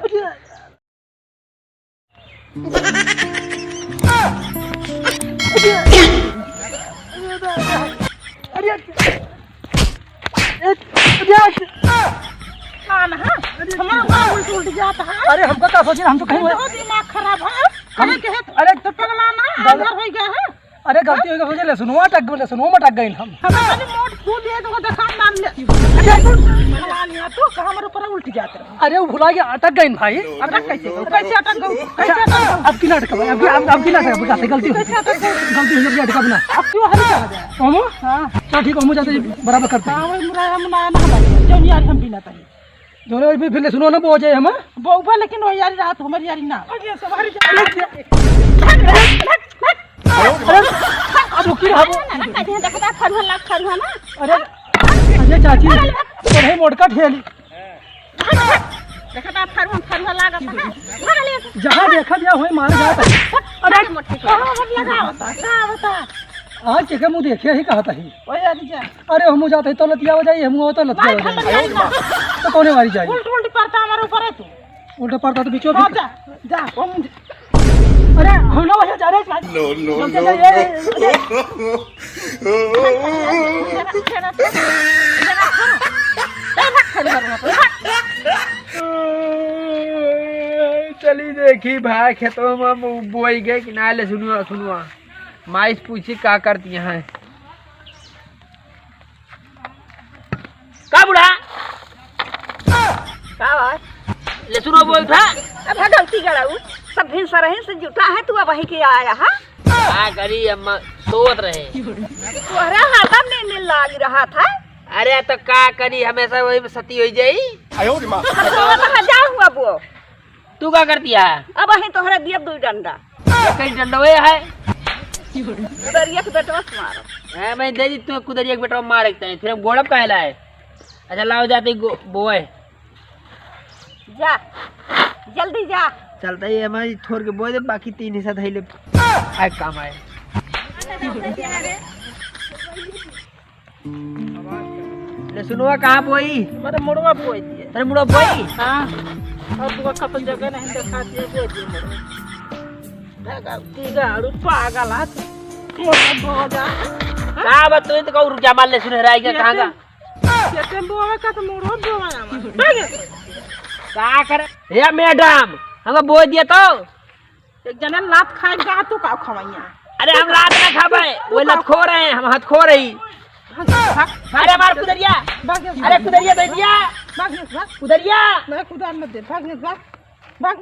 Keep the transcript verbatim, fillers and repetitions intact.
अरे, अरे, अरे, अरे, अरे, कान, हाँ? हमारा बाल उल्ट उल्ट जाता है। अरे, हमका का सोची, हम तो कहीं तो दिमाग खराब है। हम, अरे, कहे तो अरे, तो पगला ना, दादा। अंदर हो गया है। अरे, गलती हो गई, सोचे लहसुनवा अटक गई, लहसुनवा में अटक गई हम। हम खाली मोट फूल दिए तो देखा नाम ले। अरे, भगवान, यहाँ तो कहाँ हमारे ऊपर उल्ट जाते हैं। अरे, वो भुला गया, अटक गई भाई। अटक कैसे गई? कैसे अटक गई? कैसे अटक गई? अब की नाटक है, अब की, अब, अब की नाटक है, गलती हो गई। कैसे अटक गई? गलती हो गई, अब की नाटक ना। अब क्यों हरी चला जाए? हम? हाँ। चल ठीक है, हम जाते हैं, बराबर करते हैं। हाँ, वही मुराया मुनाया ना हमारे, जो यार हम भी ना तनी। दोनों भी फिर लहसुनवा ना बोआ जाए हम। बोबा, लेकिन वो यारी रात हमारी यारी ना। अरे, सवारी जा। अरे, अरे, अब रुकी रहा वो। ना, ना, ना, कहीं देखता फरुआ लाग फरुआ ना। अरे, अरे चाची, अरे मोटका ठेली। देखता फरुआ, फरुआ लागत है। भाग ले। जहाँ देखा दिया वही मार जाता है। अरे, अरे, मोटकी को। कहाँ हम लगावता? कहाँ होता? आज के मुँह देखे ही कहता ही। ओए, अरे जा। अरे, हमू जात ही तो लतिया हो जाई, हमू तो लतिया हो जाई। तो कौने वारी जाई? उल्ट उल्ट पड़ता हमारे ऊपर है तू। उल्टा पड़ता तो बीचों हाँ, बीच। जा, जा, हम अरे, हम ना वही जा रहे हैं। No, no, no, no। चली देखी भाई, खेतवा में बोई गए कि ना लहसुनवा, सुनवा। माई से पूछी का करती हैं। का बूढ़ा? का बात? लहसुनवा बोई था? अब गलती कराऊ, सब भिनसरहिन से जुटा है, तू अबहीं के आया, हाँ? का करी, अम्मा सोत रहे। तोहरा हरदम नींद लाग रहा था। अरे तो का करी, हमेशा वही में सती हो जाई। अब सोत रहा, जा हुआ वो। तू का करती है? अबहीं तोहरा दिया दू डंडा। कई डंडवे है। कुदरिया के बेटवा से मारो। हाँ, मैं दे दी तू कुदरिया के बेटवा मारे के तनी। फिर हम गोड़ब काहे ला है? अच्छा, लाओ जाते गो-, बोए। जा, जल्दी जा। चलता ही है, मैं थोड़ के बोए दे, बाकी तीन हिस्सा धइले आए काम आए। लहसुनवा कहाँ बोई? अरे मुड़वा बोई दिए। अरे मुड़वा बोई? हाँ। और दुआ का तो जगह नहीं देखा दिए, बोई दिए मुड़वा। भगा, भगा, अरे पागल हाथ। मुड़वा बोआ जा। का बा तू तो कहू रुक जा, मार लहसुन हेराई गया, कहाँ का? खेते में बोवे का तो मुड़वा बोआ ना हमार। भाग। का कर? हे मैडम, हमका बोई दिया तो। एक जना लात खाए गा, तू का खवैया? अरे हम लात ना खाबे, वो लतखोर है, हम हथखोर है। भाग, भाग, अरे हमार कुदरिया, भाग, अरे कुदरिया दे दिया। भाग, भाग। कुदरिया। मैं कुदार मत दे, भाग, भाग, भाग।